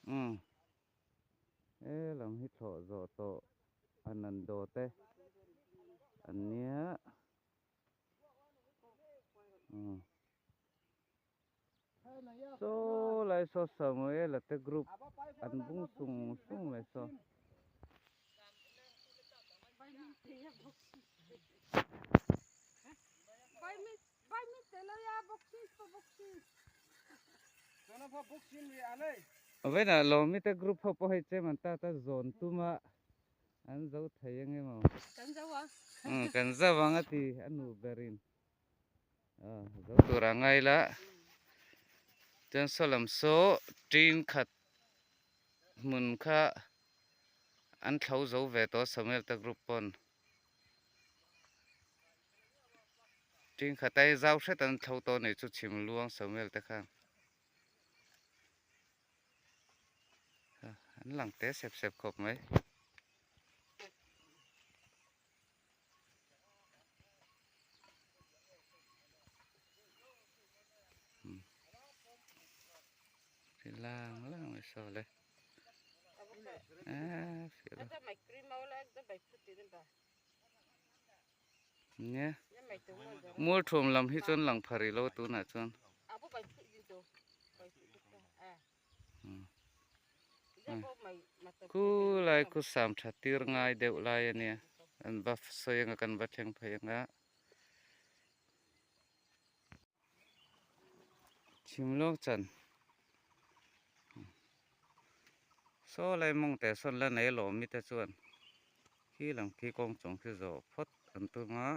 ອືມ ເອ ລຳຮີເທາະເຈາະໂຕ ອັນນັ້ນໂດເຕ ອັນເນຍ ອືມ ໂຊໄລໂຊສາມເອລແຕ່ກຣຸບ ອັນບຸ້ງສູງສູງໄລໂຊ ເອົາໄວ້ນະ ລອງມີແຕ່ກຣຸບເຮົາບໍ່ໃຫ້ເຈັບ ມັນຕາຕາໂຈນຕຸມາ ອັນເຈົ້າໄທຍັງໄງມາ ກັນເຈົ້າຫວັງ ອືມ ກັນເຈົ້າຫວັງອະຕິ ອະນຸເບຣິນ ເອີ ເຈົ້າຕຸຣາໄງລະ ຈະນໂຊລຳໂຊ ຕຣິງຂັດ ມຸນຄະ ອັນເທົາເຈົ້າແວໂຕສະເມລຕະກຣຸບປອນ ຕຣິງຂັດໄຕເຈົ້າເຊຕັນເທົາໂຕໃນຈຸດຊິມລວງສະເມລຕະຄັງ ອັນຫຼັງແຕ່ແຊບໆ ຂອບໄໝ ອືມ ຊິລ້າງ ລ້າງໄວ້ຊໍເລີຍ ອາ ເນຍ ມູລຖົມລຳຮີຈົນຫຼັງພາຣີໂລຕູນາຈົນ ອືມ ອືມ ກູລາຍກູສາມທາຕີຣງາຍເດວລາຍອັນເນຍ ອັນບັບໂຊຍງກັນບັດແທງພະຍັງອະ ຊິມໂລກຈັນ ໂຊໄລມົງແຕ່ຊົນລະໃນຫຼໍມີແຕ່ຈວນ ຄີຫຼັງຄີກອງຈົງຄືໂຈພົດອັນຕຸມາ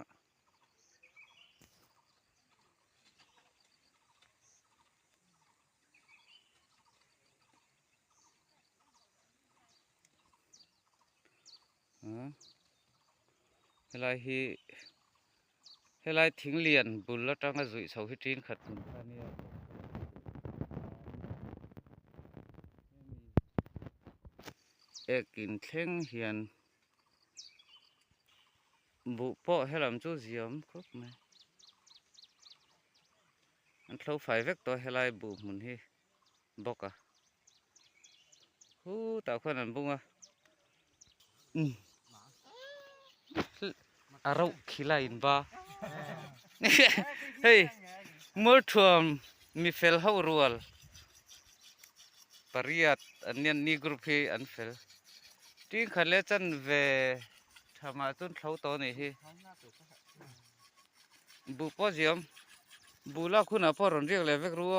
ເອີ ເວລາທີ່ ເວລາທີ່ຖິງລຽນບຸນລະຕັ້ງອາຍຸເຊົາເຮັດຈີນຂັດບຸນຄາເນຍ ແອກກິນເທັງຮຽນ ບຸເປາະເຮລຳຈູດຢຽມຄົບແມ ອັນເທົາໄຟເວັກໂຕເຮລາຍບຸໝຸນຮີ ບົກອະ ຫູຕາຄົນອັນບຸງອະ ອືມ ອາຣາວຄີລາອິນບາ ເຮີ້ຍ ໂມລທົວມ ມີເຟລເຮົາຣວລ ປະຣິຍັດ ອັນເນຍນນີກຣຸບພີອັນເຟລ ຕິງຄັນເລຈັນເວ ທຳມາຕຸນເທົາໂຕນີ້ຮີ ບຸໂປດຢຽມ ບຸລາຄຸນອາປອຣອນຮຽກແລເວກຣູໂອ